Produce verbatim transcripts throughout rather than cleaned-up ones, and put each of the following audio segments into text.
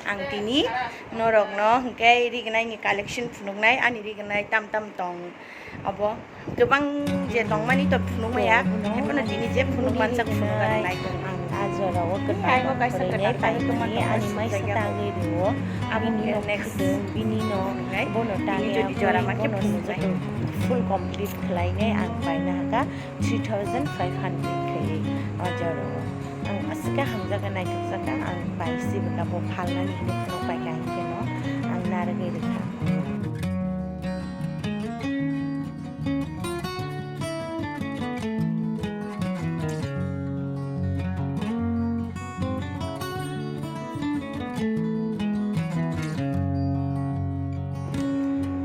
Ang tini norokno hwnkhe rignaini collection phunuknai, ani rignai tam tam tong obo. Kwbang je tongmani to phunukmaya, haiphano tini je phunuk mansak phunukna nai tong ang. A jorao kwtal rok phwrwinai paimani ani maisa tangwi rwo. Aboni next bini no bono tangwi jora ma khe phunuknai. Full complete khlainai ang paina haka three thousand five hundred khlaiwi a jorao. Ang aswk khe hamjakgwi naithokjakha, ang bai sibwkha bo phalnani hinwi phunuk paikha, hinkhe no ang narwgwi rwkha.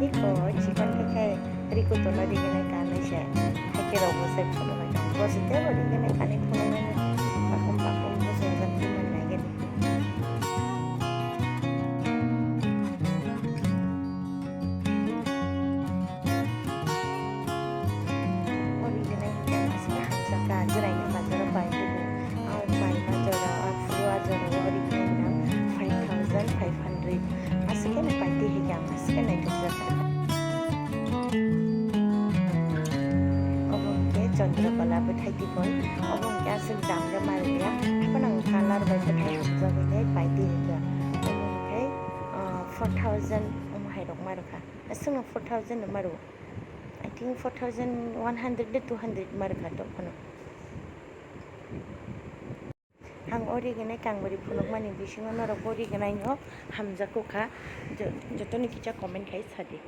Iko chikon khe khe rikutolo rignai kanwi se, haikhe rokbo se phunuknai tong. Bo se teibo rignai kanwi phunuknai, pakhum pakhum bo se ojak phunuknai gani. O rignai hwnkhe aswk hamjakha, jwraini bazaro pai tubu. Ang paima jora, aphuru a jora o rignai hwnkhe five thousand five hundred. Aswk khe no paitwi hwnkhe ang aswk khe naithokjakha. Obo hwnkhe Chandrakala bwthai tiboi. Obo hwnkhe aswk dam rw ma rwya. Haphano ang colour bai bwthai hamjagwi tei paitwi hwnkhe. Obo hwnkhe, ah, four thousand omo hai rok ma rwkha. Aswkno four thousand no ma rwo. I think four thousand one hundred de two hundred ma rwkha tongphano. Ang o rignai kangbari phunukmani bisingo norok bo rignai no hamjakgo kha. Jo-, jotoni kisa comment khai sadi.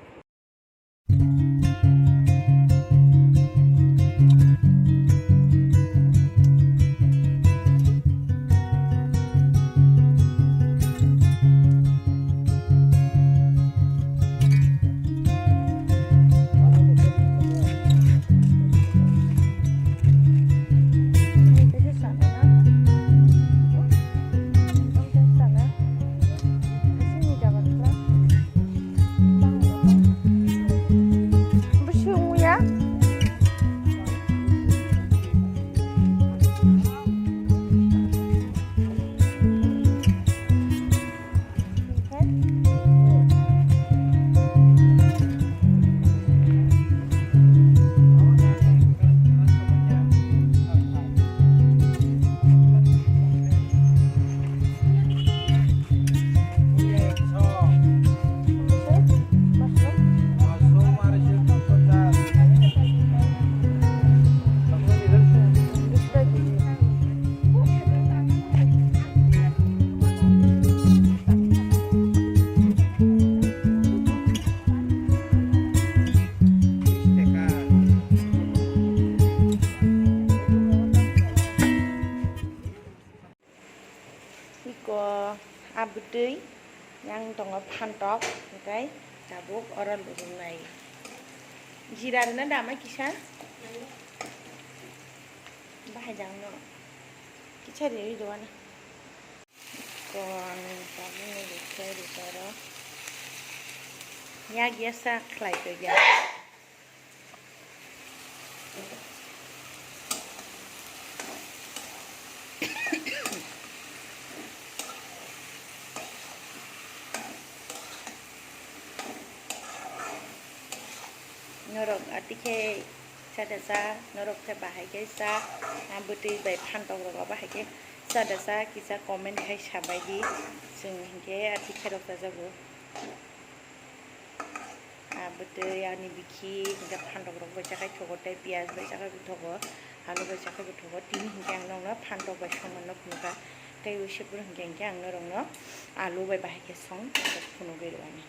Iko abwtwi yang tongo phantok, hwnkhe tabuk oro lurunai. Jira rwna dama kisa? Bahai jangno kisa riwi rwna. Ko ang tabukni rikhe rikoro. Yak yasa khlai tongya. Norok atikhe Chada cha, norok khe bahai khe cha, ah, bwtwi bai phantok rogo bahai khe chada cha, kisa comment khai sabai di, chwng hinkhe ati khe rok chajago. Ah, bwtwi ani bikhi hinkhe phantok rok bai chakhai thogo tei piyaj bai chakhai thogo, alu bai chakhai thogo, tini hinkhe ang nokno phantok bai songmanno phunukha, tei uisipor hinkhe hinkhe ang norokno alu bai bahai khe song phunugwi rwani.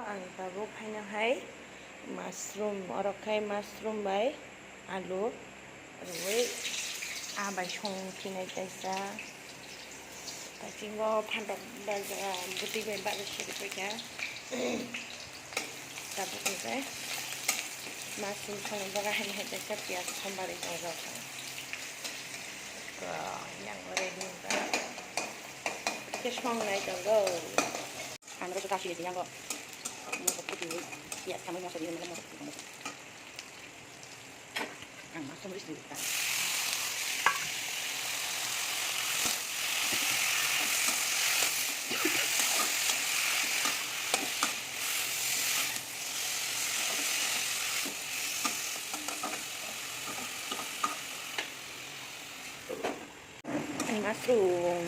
Ang tabuk haino hai mushroom, oro khai mushroom bai alu rwui ah bai song phinai kaisa. Bisingo phantok bwtwi bai bagwi siri paikha. Tabuk hwnkhe mushroom songni bagwi haino hai kaisa piyaj sombarwi tongo. Yang ready wngkha. Khe songnai tongo. Ang rasa kasi ni sinyango. Mosok puti ni. Siya sama mosok ni mosok puti mosok. Ang masuk mesti tak. Ani mushroom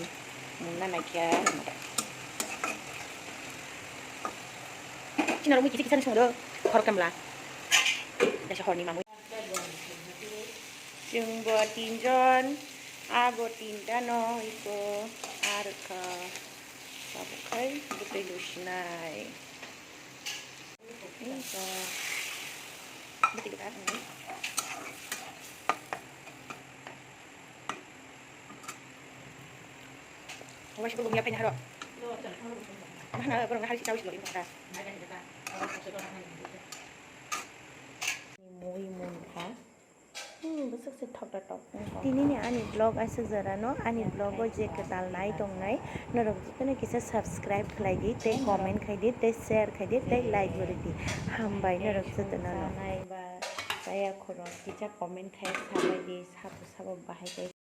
mungna naikhe. Chini rok mui kisa kisa ni songdo khorok kemla. Dasa horni mamui. Chwngbo tinjon, abo tinta no iko arokha. Abo khai bwtwi lusinai. Iko bwtwi luka. Waisa ko lumia paina haro. Mahana borok hari si chawi si lori mata. Mui mungkha. Hmm, bwswk se thok da tok. Tini ni ani vlog aswk jora no, ani vlog o je kwtal nai tong nai, norok jotono kisa subscribe khlai di, tei comment khai di, tei share khai di, tei like bo rw di. Hambai norok jotono no. Nai ba chaya khoro kisa comment khai sabai di, sabo sabo bahai khai.